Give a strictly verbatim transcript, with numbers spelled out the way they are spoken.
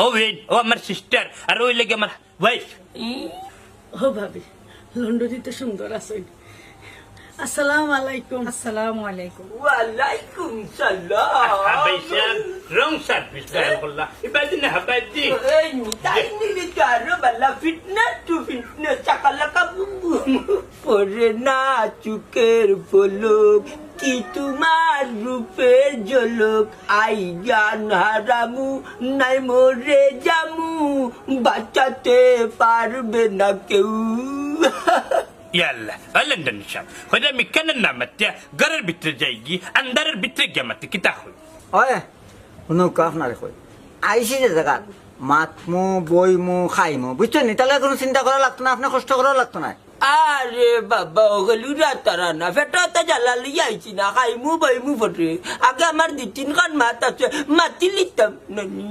ও বেইন, ও আমার সিস্টার, আর ওই লাগে আমার ওয়াইফ। ও ভাবি, লন্ডনীতে সুন্দর আছইন। আসসালামু আলাইকুম। আসসালামু আলাইকুম। ওয়ালাইকুম সালাম। হাবাই সাহেব, রং সার্ভিস ডায়াল করলা। ইবাদি না হাবাদি। এই নিতাই নিলে তো আরো বালা, ফিটনেস টু ফিটনেস, চাকালাকা বুম বুম। পড়ে না চুকের পলক, কি তোমার রূপের ঝলক। আই জান হারামু, নাই মরে জামু, বাঁচাতে পারবে না কেউ। ইয়াল্লা, ও লন্ডনী সাহেব, কইরা আমি কেনে না মাতিয়া ঘরর ভিতরে যাইগি, আন্দারর ভিতরে গিয়া মাতি কিতা কই? ওই, হুনউক্কা আপনারে কই। আইছি যে জাগাত, মাতমু, বইমু, খাইমু, বুঝছইন নি? তাইলে কুনু চিন্তা করা লাগতো না, আপনার কষ্ট করা লাগতো না। আরে বাবা, ওগুলো রাতারা না, ফেটা তা জ্বালা লইয়া আইছি না, খাইমু বইমু ফটে। আগে আমার দুই তিন খান মাত আছে, মাতি লিতাম নানি।